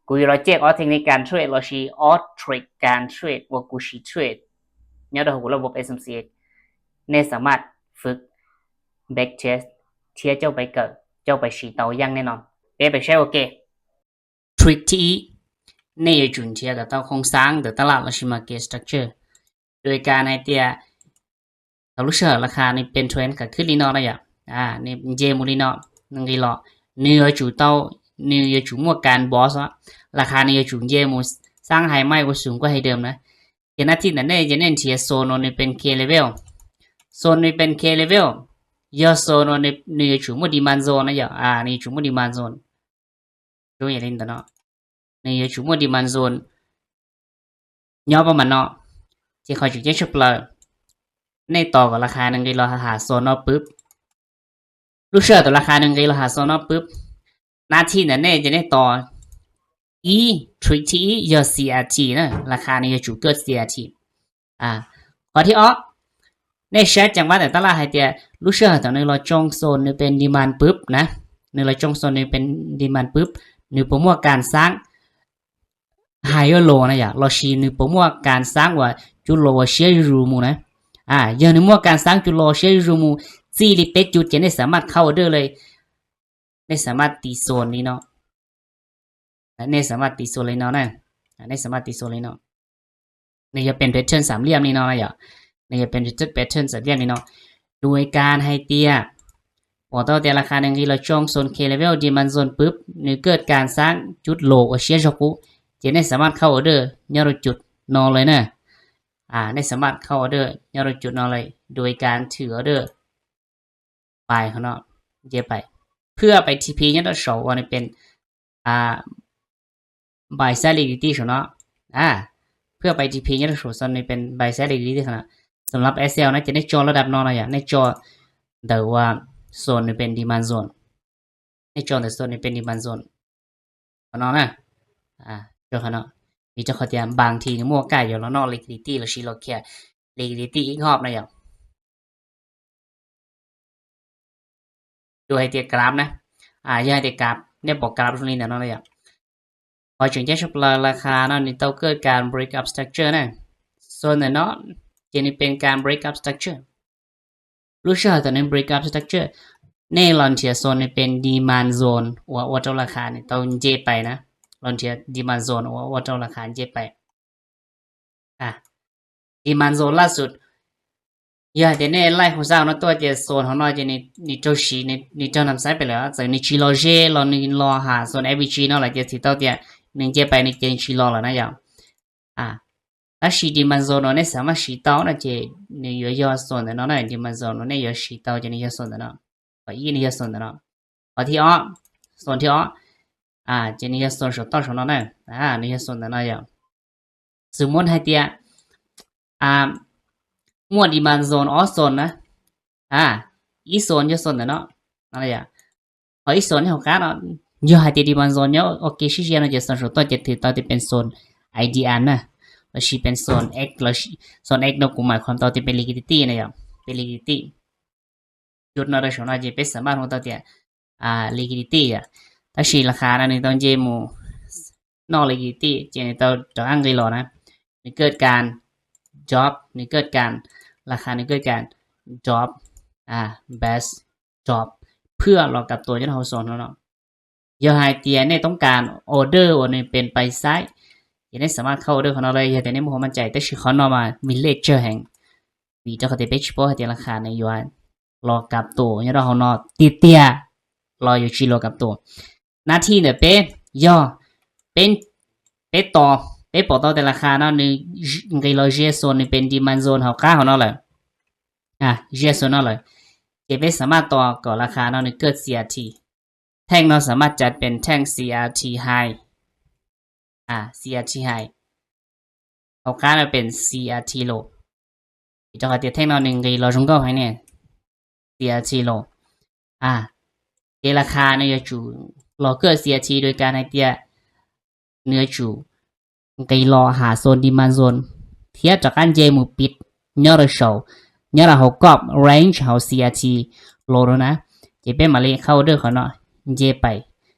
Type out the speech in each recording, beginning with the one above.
ກູຢາລອງແຈກອອກເທັກນິກການເທຣດ ລອງຊີ້ອອກເທຣດການເທຣດ ວ່າກູຊີ້ເທຣດ ຍ້ອນໂດຍຂອງລະບົບ ເອັສເອັມຊີເອັກ ເນຍສາມາດຝຶກ backtest ເທຍເຈົ້າໄປເກີດ ເຈົ້າໄປຊີ້ເຕົາຢ່າງແນ່ນອນ. ເປັນໄປໃຊ້ໂອເຄ. ທຣິກທີອີ ເນຍຢາກຈູນເທຍກັບເຕົາໂຄງສ້າງ ໂດຍຕະຫຼາດ ລະຊີ້ market structure ໂດຍການໃຫ້ເຕຍ ເຕົາລູກເສືອລາຄານີ້ເປັນເທຣນຂາຂຶ້ນລີເນາະນະຢາ ອາ ນີ້ເຈມູລີເນາະ ໜຶ່ງກີໂລ ເນຍຢາກຈູເຕົາ ເນຍຢາກຈູໝວກການບອສ ລາຄານີ້ຢາກຈູເຈມູສ້າງໄຮໃໝ່ບໍ່ສູງກວ່າໄຮເດີມນະ. ເຫັນອາທິດນັ້ນເນຍ ຈະເນັ້ນເທຍໂຊນນີ້ເປັນເຄເລເວວ ໂຊນນີ້ເປັນເຄເລເວວ ຢາໂຊນນີ້ ເນຍຢາກຈູໝວກດີມານໂຊນນະຢາ ອາ ນີ້ຈູໝວກດີມານໂຊນ ໂຈຍາລິນຕະເນາະ ໃນຢູ່ຊຸມໝວດດີມານໂຊນ ຍໍປະມານເນາະ ທີ່ເຂົາຈະເຈັດຊຸບເລີ ໃນຕໍ່ກັບລາຄາໜຶ່ງຮ້ອຍຫ້າໂຊນເນາະ ປຶບ ລູກເສືອຕໍ່ລາຄາໜຶ່ງຮ້ອຍຫ້າໂຊນເນາະ ປຶບ ນາທີນັ້ນເນຍຈະໄດ້ຕໍ່ ອີ ທຣິກທີອີ ຢາ ຊີອາທີ ນະ ລາຄານີ້ຢາຈູເກີດ ຊີອາທີ ອາ ຂໍ້ທີ່ອອກ ໃນແຊດຈັງຫວະແຕ່ຕະຫຼາດໃຫ້ເຕຍ ລູກເສືອເຮົາຕ້ອງໄດ້ລໍຈ້ອງໂຊນນີ້ເປັນດີມານປຶບນະ ນີ້ລໍຈ້ອງໂຊນນີ້ເປັນດີມານປຶບ ນີ້ປະມວກການສ້າງໄຮເອີໂລນະຢາ ລໍຊີ້ນີ້ປະມວກການສ້າງວ່າຈຸດໂລເຊຍຢູ່ມູນະ ອາ ຢ່າງນີ້ປະມວກການສ້າງຈຸດໂລເຊຍຢູ່ມູ ສີ່ຫຼືແປດຈຸດ ຈະໄດ້ສາມາດເຂົ້າເດີເລີຍ ໄດ້ສາມາດຕີໂຊນນີ້ເນາະ ແລະ ນີ້ສາມາດຕີໂຊນເລີຍເນາະນະ ອັນນີ້ສາມາດຕີໂຊນເລີຍເນາະ ນີ້ຈະເປັນແພັດເທີນສາມຫຼ່ຽມນີ້ເນາະນະຢາ ນີ້ຈະເປັນແພັດເທີນສາມຫຼ່ຽມນີ້ເນາະ ໂດຍການໃຫ້ເຕຍ ພໍເຕົາແຕ່ລາຄາໜຶ່ງທີ່ລາວຈ້ອງໂຊນເຄເລເວວດີມານໂຊນປຶບ ນີ້ເກີດການສ້າງຈຸດໂລເຊຍຢູ່ ຈະໄດ້ສາມາດເຂົ້າອອເດີຍ້ອນຈຸດນອນເລີຍນະ ອາ ໄດ້ສາມາດເຂົ້າອອເດີຍ້ອນຈຸດນອນເລີຍ ໂດຍການຖືອອເດີ ໄປຂ້າງນອກ ເຈໄປ ເພື່ອໄປທີພີຍອດເສົາ ອັນນີ້ເປັນ ອ່າ buy side liquidity ເນາະ ອາ ເພື່ອໄປທີພີຍອດເສົາ ສ່ວນນີ້ເປັນ buy side liquidity ຂ້າງນອກ ສຳລັບ ເອັສແອລ ນະ ຈະໄດ້ຈໍລະດັບນອນນະຢາ ໄດ້ຈໍ ແຕ່ວ່າໂຊນນີ້ເປັນ demand zone ໃນຈອງແຕ່ໂຊນນີ້ເປັນ demand zone ຂະເນາະນະ ອາ ເຈົ້າຂະເນາະ ມີເຈົ້າຂະຕຽມ ບາງທີນີ້ໝວກກາຍຢູ່ລະເນາະ liquidity ລະຊິລອກເຄຍ liquidity ອີກຮອບນະຢາ ໂດຍໃຫ້ເຕຍກຣາບນະ ອາ ຢ່າໃຫ້ເຕຍກຣາບ ແນວບອກກຣາບໂຊນນີ້ນະເນາະ ພໍຈຶ່ງຈະສະເປີລາຄາເນາະ ນີ້ຕ້ອງເກີດການ break up structure ນະ ໂຊນນັ້ນເນາະ ຈະນີ້ເປັນການ break up structure ລູກເສືອເຮົາຕອນນີ້ break up structure ແນ່ນອນເທຍໂຊນນີ້ເປັນ demand zone ອວດອວດເຈົ້າລາຄານີ້ຕ້ອງເຈໄປນະ ລອນເທຍ demand zone ອວດອວດເຈົ້າລາຄາເຈໄປ ອາ demand zone ລ່າສຸດ ຢ່າແຕ່ແນ່ໄລ່ໂຄງສ້າງເນາະ ຕົວເຈໂຊນເຮົາເນາະ ຈະນີ້ ນີ້ເຈົ້າຊີ້ ນີ້ ນີ້ເຈົ້ານຳໃຊ້ໄປແລ້ວ ຈະນີ້ຈີໂລເຈ ລອນີ້ລໍຫາໂຊນ ເອັຟວີຈີ ເນາະ ລະຈະຊິເຕົ້າເຕຍ ນີ້ເຈໄປ ນີ້ເຈຈີລໍແລ້ວນະຢາ ອາ ລະຊີ້ demand zone ເນາະ ນີ້ສາມາດຊີ້ເຕົ້ານະ ເຈນີ້ຢໍ່ຢໍ່ໂຊນເນາະ demand zone ເນາະ ນີ້ຢໍ່ຊີ້ເຕົ້າ ຈະນີ້ຢໍ່ໂຊນເນາະ ກໍອີນີ້ຢໍ່ໂຊນເນາະ ກໍທີ່ອອກ ໂຊນທີ່ອອກ ອາ ຈະນີ້ຢໍ່ໂຊນ ໂຊນຕໍ່ໂຊນເນາະ ອາ ນີ້ຢໍ່ໂຊນເນາະ ຢໍ່ ສົມມຸດໃຫ້ເຕຍ ອາ ໝວດ demand zone ອອກໂຊນນະ ອາ ອີໂຊນຢໍ່ໂຊນເນາະ ນັ້ນລະຢາ ພໍອີໂຊນໃຫ້ເຮົາການເນາະ ຢໍ່ໃຫ້ເຕຍ demand zone ເນາະ ໂອເຄ ຊີ້ເຈຍເນາະ ຈະໂຊນ ໂຊນຕໍ່ຈະຖືກຕ້ອງເປັນໂຊນ ໄອດີອານ ນະ ລະຊີ້ເປັນໂຊນ X ລະຊີ້ໂຊນ X ເນາະ ກູໝາຍຄວາມຕໍ່ເປັນ liquidity ນະຢາ ເປັນ liquidity ຈຸດເນາະ ໂດຍສະເພາະເນາະ ຈະເປັນສາມາດຂອງຕົວເຕຍ ອ່າ liquidity ອະ ຕາຊີລາຄານະ ໜຶ່ງຕ້ອງເຈໝູ ນອກ liquidity ເຈນີ້ຕ້ອງ ຕ້ອງອ້າງໄດ້ລໍນະ ນີ້ເກີດການ drop ນີ້ເກີດການ ລາຄານີ້ເກີດການ drop ອ່າ bear drop ເພື່ອລໍກັບຕົວ ຍ້ອນເຮົາສອນແລ້ວເນາະ ຢາໃຫ້ເຕຍນີ້ຕ້ອງການ order ອັນນີ້ເປັນໄປຊ້າຍ ຈະໄດ້ສາມາດເຂົ້າ order ຂອງເຮົາໄດ້ ຢາແຕ່ນີ້ບໍ່ໝັ້ນໃຈ ແຕ່ຊິເຂົ້ານອກມາ village ແຫ່ງ ມີເຈົ້າຂອງເຕຍ page ໂປໃຫ້ເຕຍລາຄາໃນ yuan ລໍກັບໂຕ ຍາດອກເຮົາເນາະ ຕິເຕຍ ລໍຢູ່ທີ່ລໍກັບໂຕ ໜ້າທີ່ເນາະ ເປ ຍໍ ເປັນ ເປຕໍ່ ເປປອກຕໍ່ແຕ່ລາຄາເນາະ ໜຶ່ງ ເກໂລເຈໂຊນນີ້ເປັນ demand zone ເຮົາຄ້າເຮົາເນາະ ແລ້ວ ອາ ເຈໂຊນເນາະ ແລ້ວ ເຈເປສາມາດຕໍ່ກໍລາຄາເນາະ ນີ້ເກີດ CRT ແທ່ງເນາະ ສາມາດຈັດເປັນແທ່ງ CRT high ອາ CRT high ເຮົາຄ້າເນາະ ເປັນ CRT low ເຈົ້າຂອງເຕຍແທ່ງເນາະ ໜຶ່ງ ເກໂລຈະເຂົ້າໃຫ້ແນ່ CRT low ອາ ເຕຍລາຄາເນາະ ຢາຈູ ລໍເກີດ CRT ໂດຍການໃຫ້ເຕຍ ເນຍຈູ ໄກລໍຫາໂຊນ demand zone ທຽບຈາກການເຈໝູປິດ ຍອດເສົາ ຍອດເຮົາກອບ range ເຮົາ CRT low ແລ້ວນະ ເຈເປັນມາເລເຂົ້າເດີເຂົາເນາະ ເຈໄປ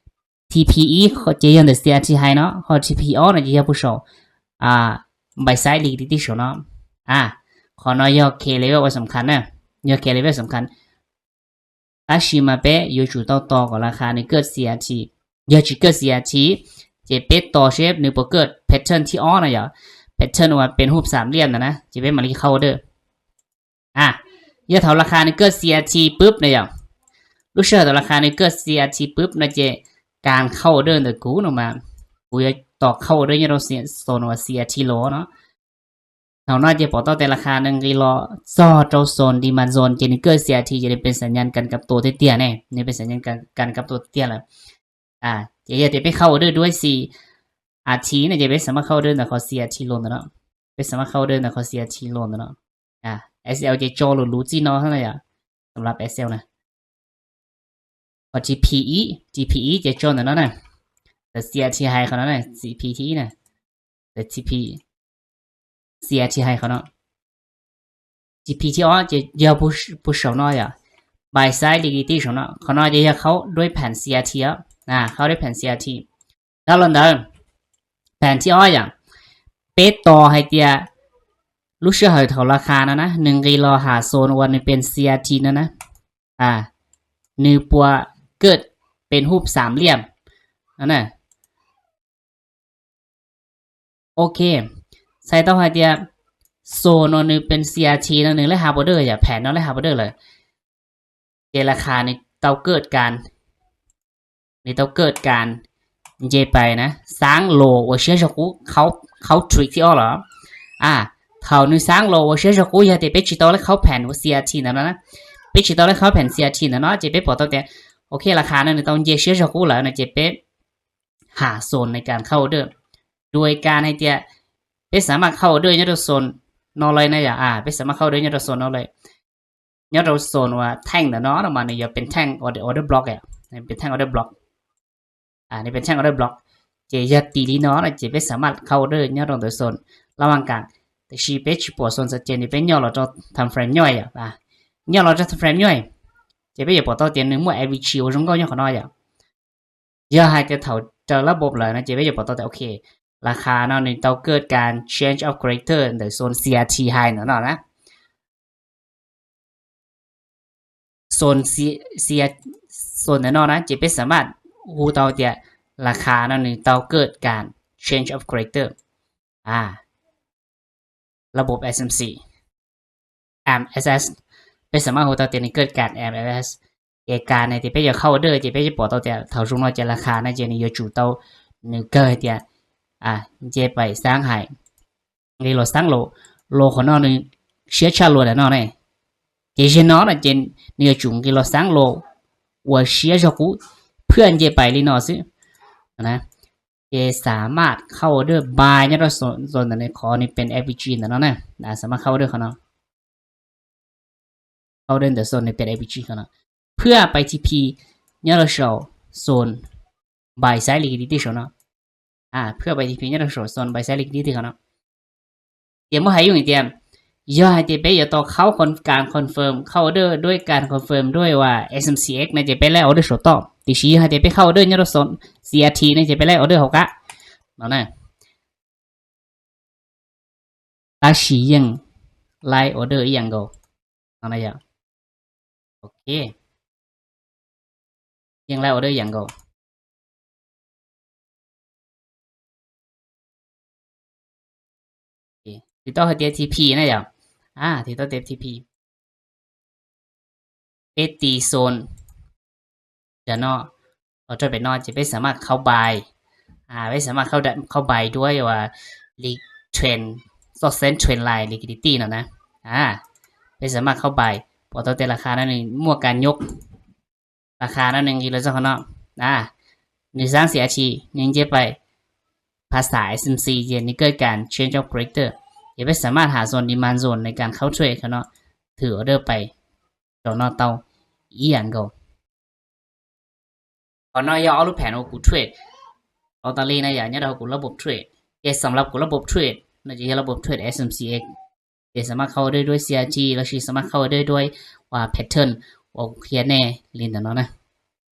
T P E ຈະເຮັດແຕ່ C R T High ເນາະ ເຮົາ T P E All ຈະເຮັດຜູ້ສອງ ອາ Buy Side Liquidity ເນາະ ອາ ຂໍນ້ອຍ K Level ວ່າສຳຄັນເນາະ K Level ສຳຄັນ ຕາຊິມາເປະ ຢູ່ຈູ່ເຕົ້າຕໍ່ກັບລາຄາ ໜຶ່ງເກີດ C R T ເກີດ C R T ຈະເປັນຕໍ່ເຊບ ໜຶ່ງປະເກີດ pattern ທີ່ອອກນະຢາ pattern ວ່າເປັນຮູບສາມຫຼ່ຽມນະນະ ຈະເປັນມາລີເຂົ້າເດີ ອາ ຢ່າເທົ່າລາຄານີ້ເກີດ C R T ປຶບນະຢາ ລູກເຊື່ອເທົ່າລາຄານີ້ເກີດ C R T ປຶບນະ ຈະການເຂົ້າເດີນະ ກູນອກມາ ກູຈະຕອກເຂົ້າເດີຍາດໂຕໂຊນວ່າ C R T low ເນາະ ເທົ່ານັ້ນຈະປອກຕໍ່ແຕ່ລາຄາໜຶ່ງກິໂລ ຊອດເຈົ້າໂຊນ demand zone ຈະນີ້ເກີດ C R T ຈະໄດ້ເປັນສັນຍານການກັບໂຕເຕ້ຍໆ ແນ່ ນີ້ເປັນສັນຍານການກັບໂຕເຕ້ຍໆ ລະ ອາ ຈະເຮັດໃຫ້ໄປເຂົ້າເດີດ້ວຍ C R T ນະ ຈະໄປສາມາດເຂົ້າເດີນະ ຂໍ C R T low ນະເນາະ ໄປສາມາດເຂົ້າເດີນະ ຂໍ C R T low ນະເນາະ ອາ S L ຈະຈ່ອຍຫຼູໆ ຈີ່ເນາະ ຫັ້ນນະ ສຳລັບ S L ນະ ພໍ T P E T P E ຈະຈ່ອຍນະເນາະ ແຕ່ C R T High ເຂົານະ T P T ນະ ແຕ່ T P C R T High ເຂົາເນາະ T P T ອອກຈະເດາຜູ້ຜູ້ສອງນ້ອຍອະ Buy Side Liquidity ເຂົາເນາະ ເຂົານ້ອຍຈະເຂົ້າດ້ວຍແຜນ C R T ອະ ອາ ເຂົ້າດ້ວຍແຜນ C R T ດາວລອນເດີ ແຜນທີ່ອອກຫຍັງ ເປັນຕໍ່ໃຫ້ເຕຍ ລູກເຊື່ອໃຫ້ເທົ່າລາຄານະນະ ໜຶ່ງກິໂລຫາໂຊນວ່ານີ້ເປັນ C R T ນະນະ ອາ ໜຶ່ງປະເກີດເປັນຮູບສາມຫຼ່ຽມ ອັນນະ ໂອເຄ ໃສ່ຕໍ່ໃຫ້ເຕຍ ໂຊນໜຶ່ງເປັນ C R T ນະ ໜຶ່ງໄດ້ຮັບອອເດີ ຢ່າແຜນເນາະ ໄດ້ຮັບອອເດີເລີຍ ເດລາຄານີ້ເຕົາເກີດການ ນີ້ເຕົາເກີດການເຈໄປນະ ສ້າງໂລ ໂອເຊຍຊະກູ ເຂົ້າ ເຂົ້າທຣິກທີ່ອອກແລ້ວ ອາ ເທົ່ານີ້ສ້າງໂລ ໂອເຊຍຊະກູ ຢ່າເຕເປຈິໂຕແລ້ວເຂົ້າແຜນ C R T ນະເນາະ ເປຈິໂຕແລ້ວເຂົ້າແຜນ C R T ນະເນາະ ເຈເປປອກເຕົາແຕ່ ໂອເຄ ລາຄານັ້ນຕ້ອງເຈເຊຍຊະກູແລ້ວນະ ເຈເປ ຫາໂຊນໃນການເຂົ້າອອເດີ ໂດຍການໃຫ້ເຕຍ ເປັນສາມາດເຂົ້າອອເດີຍອດໂຕໂຊນນອກເລີຍນະ ອາ ເປັນສາມາດເຂົ້າອອເດີຍອດໂຕໂຊນນອກເລີຍ ຍອດໂຕໂຊນວ່າແທ່ງນະເນາະ ປະມານນີ້ ເປັນແທ່ງອອເດີບລັອກ ເປັນແທ່ງອອເດີບລັອກ ອາ ນີ້ເປັນແທ່ງອອເດີບລັອກ ເຈຢາດຕີລີເນາະ ເຈເປັນສາມາດເຂົ້າອອເດີຍອດໂຕໂຊນລະຫວ່າງກາງ ແຕ່ຊີເປັນຊິປວດໂຊນຊັດເຈນ ເປັນຍອດລອດທຳເຟຣມຍ່ອຍ ອາ ຍອດລອດທຳເຟຣມຍ່ອຍ ເຈເປັນຢາກປວດໂຕເຕັມໜຶ່ງໝວດ F V G ໂອຊົງກໍຍອດຂະນ້ອຍ ຢ່າໃຫ້ແຕ່ເທົ່າເຈົ້າລະບົບເລີຍນະ ເຈເປັນຢາກບອກຕໍ່ແຕ່ ໂອເຄ ລາຄາເນາະ ນີ້ຕ້ອງເກີດການ change of character ໃນໂຊນ C R T high ເນາະນະ ໂຊນ C R ໂຊນແນ່ນອນນະ ເຈເປັນສາມາດຮູ້ຕໍ່ແຕ່ລາຄາເນາະ ນີ້ຕ້ອງເກີດການ change of character ອາ ລະບົບ S M C M S S ເປັນສາມາດຮູ້ຕໍ່ແຕ່ນີ້ເກີດການ M S S ເອການໃນທີ່ເປັນຢາກເຂົ້າອອເດີ ເຈເປັນຈະບອກຕໍ່ແຕ່ເທົ່າຊຸມເນາະ ເຈລາຄານະ ເຈນີ້ຢູ່ຈູ່ເຕົ້າ ໜຶ່ງເກີດເຕຍ ອາ ເຈໄປສ້າງໃຫ້ ນີ້ໂລສ້າງໂລ ໂລຂອງເນາະ ນີ້ເຊຍຊະໂລແນ່ນອນເນ ເຈເຊນອນ ເຈນີ້ຢູ່ຈູ່ ນີ້ໂລສ້າງໂລ ອວເຊຍຊະກູ ເພື່ອເຈໄປລີເນາະ ຊື່ ນະ ເຈສາມາດເຂົ້າອອເດີບາຍຍາດໂຕໂຊນ ໂຊນອັນນີ້ ຂໍນີ້ເປັນ F V G ນະເນາະ ນະ ສາມາດເຂົ້າອອເດີເຂົາເນາະ ເຂົ້າອອເດີໂຊນນີ້ເປັນ F V G ເຂົາເນາະ ເພື່ອໄປ T P ຍາດໂຕໂຊນ buy side liquidity ເຂົາເນາະ ອາ ເພື່ອໄປ T P ຍາດໂຕໂຊນ buy side liquidity ເຂົາເນາະ ຕຽມບໍ່ໃຫ້ຢູ່ນີ້ ຕຽມ ຢ່າໃຫ້ເຕເປ ຢ່າຕໍ່ເຂົ້າການ confirm ເຂົ້າອອເດີດ້ວຍການ confirm ດ້ວຍວ່າ S M C X ນະ ຈະໄປໄລ່ອອເດີໂຊນຕໍ່ ຕິຊີ ໃຫ້ເຕເປເຂົ້າອອເດີຍາດໂຕໂຊນ C R T ນະ ຈະໄປໄລ່ອອເດີເຂົາກະ ເນາະນະ ຕາຊີ ຍັງໄລ່ອອເດີອີ່ຫຍັງກໍ ເອົານະຢາ ໂອເຄ ຍັງໄລ່ອອເດີອີ່ຫຍັງກໍ ໂອເຄ ຕິດຕໍ່ເຮັດ T P ນະຢາ ອາ ຕິດຕໍ່ເຮັດ T P ເປັນຕີໂຊນ ຈະເນາະ ອອເດີໄປເນາະ ຈະໄປສາມາດເຂົ້າບາຍ ອາ ໄປສາມາດເຂົ້າ ເຂົ້າບາຍດ້ວຍວ່າ trend short sell trend line liquidity ເນາະນະ ອາ ໄປສາມາດເຂົ້າບາຍ ເພາະຕັ້ງແຕ່ລາຄານັ້ນນີ້ ໝວດການຍົກລາຄານັ້ນໜຶ່ງອີກແລ້ວເຈົ້າເນາະ ອາ ໜຶ່ງສ້າງ C R T ຍັງຈະໄປ ພາສາ S M C ຈະນີ້ເກີດການ change of character ຈະໄປສາມາດຫາໂຊນ demand zone ໃນການເຂົ້າເທຣດເນາະ ຖືອອເດີໄປ ຕົວນອກເຕົາ ອີ່ຫຍັງກໍ ເຂົານ້ອຍຢາກເອົາຮູບແຜນຂອງກູເທຣດ ເອົາຕາລີນະ ຢາກເອົາກູລະບົບເທຣດ ເຮັດສຳລັບກູລະບົບເທຣດ ນະ ຈະເຮັດລະບົບເທຣດ S M C X ຈະສາມາດເຂົ້າໄດ້ດ້ວຍ C R T ແລ້ວຊິສາມາດເຂົ້າໄດ້ດ້ວຍວ່າ pattern ໂອເຄແນ່ ຫຼິ້ນແນ່ນອນນະ